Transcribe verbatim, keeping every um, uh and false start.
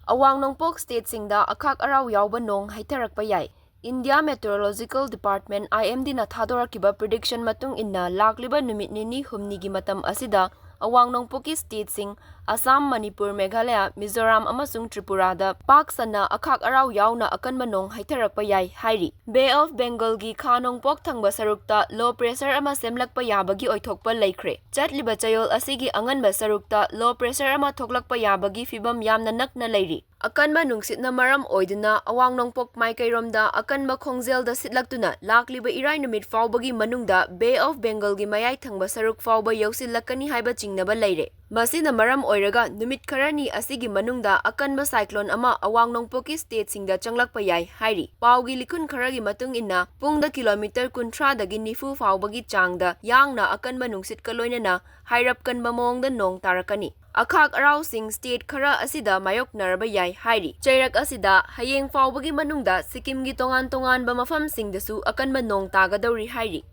ꯑꯋꯥꯡ ꯅꯣꯡꯄꯣꯛ ꯁ꯭ꯇꯦꯠꯁꯤꯡꯗ ꯑꯈꯥꯛ ꯑꯔꯥꯎ ꯌꯥꯎꯕ ꯅꯣꯡ ꯍꯩꯊꯔꯛꯄ ꯌꯥꯏ꯫ ꯏꯟꯗꯤꯌꯥ ꯃꯦꯇꯤꯑꯣꯔꯣꯂꯣꯖꯤꯀꯦꯜ ꯗꯤꯄꯥꯔꯠꯃꯦꯟ, IMD ꯅ ꯊꯥꯗꯣꯔꯛꯈꯤꯕ ꯄ꯭ꯔꯤꯗꯤꯛꯁꯟ ꯃꯇꯨꯡ ꯏꯟꯅ, ꯂꯥꯛꯂꯤꯕ ꯅꯨꯃꯤꯠ ꯅꯤꯅꯤ ꯍꯨꯝꯅꯤꯒꯤ ꯃꯇꯝ ꯑꯁꯤꯗ ꯑꯋꯥꯡ ꯅꯣꯡꯄꯣꯛꯀꯤ ꯁ꯭ꯇꯦꯠꯁꯤꯡ ꯑꯁꯥꯝ, ꯃꯅꯤꯄꯨꯔ, ꯃꯦꯘꯥꯂꯌꯥ, ꯃꯤꯖꯣꯔꯥꯝ ꯑꯃꯁꯨꯡ ꯇ꯭ꯔꯤꯄꯨꯔꯥꯗ ꯄꯥꯛ ꯁꯟꯅ ꯑꯈꯥꯛ ꯑꯔꯥꯎ ꯌꯥꯎꯅ ꯑꯀꯟꯕ ꯅꯣꯡ ꯍꯩꯊꯔꯛꯄ ꯌꯥꯏ ꯍꯥꯏꯔꯤ꯫ ꯕꯦ ꯑꯣꯐ ꯕꯦꯡꯒꯜꯒꯤ ꯈꯥ ꯅꯣꯡꯄꯣꯛ ꯊꯪꯕ ꯁꯔꯨꯛꯇ ꯂꯣ ꯄ꯭ꯔꯦꯁꯔ ꯑꯃ ꯁꯦꯝꯂꯛꯄ ꯌꯥꯕꯒꯤ ꯑꯣꯏꯊꯣꯛꯄ ꯂꯩꯈ꯭ꯔꯦ꯫ ꯆꯠꯂꯤꯕ ꯆꯌꯣꯜ ꯑꯁꯤꯒꯤ ꯑꯉꯟꯕ ꯁꯔꯨꯛꯇ ꯂꯣ ꯄ꯭ꯔꯦꯁꯔ ꯑꯃ ꯊꯣꯛꯂꯛꯄ ꯌꯥꯕꯒꯤ ꯐꯤꯚꯝ ꯌꯥꯝꯅ ꯅꯛꯅ ꯂꯩꯔꯤ꯫ ꯑꯀꯟꯕ ꯅꯨꯡꯁꯤꯠꯅ ꯃꯔꯝ ꯑꯣꯏꯗꯨꯅ ꯑꯋꯥꯡ ꯅꯣꯡꯄꯣꯛ ꯃꯥꯏꯀꯩꯔꯣꯝꯗ ꯑꯀꯟꯕ ꯈꯣꯡꯖꯦꯜꯗ ꯁꯤꯠꯂꯛꯇꯨꯅ ꯂꯥꯛꯂꯤꯕ ꯏꯔꯥꯏ ꯅꯨꯃꯤꯠ ꯐꯥꯎꯕꯒꯤ ꯃꯅꯨꯡꯗ ꯕꯦ ꯑꯣꯐ ꯕꯦꯡꯒꯜꯒꯤ ꯃꯌꯥꯏ ꯊꯪꯕ ꯁꯔꯨꯛ ꯐꯥꯎꯕ ꯌꯧꯁꯤꯜꯂꯛꯀꯅꯤ ꯍꯥꯏꯕ ꯆꯤꯡꯅꯕ ꯂꯩꯔꯦ꯫ ꯃꯁꯤꯅ ꯃꯔꯝ ꯑꯣꯏꯔꯒ ꯅꯨꯃꯤꯠ ꯈꯔꯅꯤ ꯑꯁꯤꯒꯤ ꯃꯅꯨꯡꯗ ꯑꯀꯟꯕ ꯁꯥꯏꯀ꯭ꯂꯣꯟ ꯑꯃ ꯑꯋꯥꯡ ꯅꯣꯡꯄꯣꯛꯀꯤ ꯁ꯭ꯇꯦꯠꯁꯤꯡꯗ ꯆꯪꯂꯛꯄ ꯌꯥꯏ ꯍꯥꯏꯔꯤ꯫ ꯄꯥꯎꯒꯤ ꯂꯤꯈꯨꯟ ꯈꯔꯒꯤ ꯃꯇꯨꯡ ꯏꯟꯅ, ꯄꯨꯡꯗ ꯀꯤꯂꯣꯃꯤꯇꯔ ꯀꯨꯟꯊ꯭ꯔꯥꯗꯒꯤ ꯅꯤꯐꯨ ꯐꯥꯎꯕꯒꯤ ꯆꯥꯡꯗ ꯌꯥꯡꯅ ꯑꯀꯟꯕ ꯅꯨꯡꯁꯤꯠꯀ ꯂꯣꯏꯅꯅ ꯍꯥꯏꯔꯞ ꯀꯟꯕ ꯃꯑꯣꯡꯗ ꯅꯣꯡ ꯇꯥꯔꯛꯀꯅꯤ꯫ ꯑꯈꯥꯛ ꯑꯔꯥꯎꯁꯤꯡ ꯁ꯭ꯇꯦꯠ ꯈꯔ ꯑꯁꯤꯗ ꯃꯥꯌꯣꯛꯅꯔꯕ ꯌꯥꯏ ꯍꯥꯏꯔꯤ꯫ ꯆꯩꯔꯛ ꯑꯁꯤꯗ ꯍꯌꯦꯡ ꯐꯥꯎꯕꯒꯤ ꯃꯅꯨꯡꯗ ꯁꯤꯛꯀꯤꯝꯒꯤ ꯇꯣꯉꯥꯟ ꯇꯣꯉꯥꯟꯕ ꯃꯐꯝꯁꯤꯡꯗꯁꯨ ꯑꯀꯟꯕ ꯅꯣꯡ ꯇꯥꯒꯗꯧꯔꯤ ꯍꯥꯏꯔꯤ꯫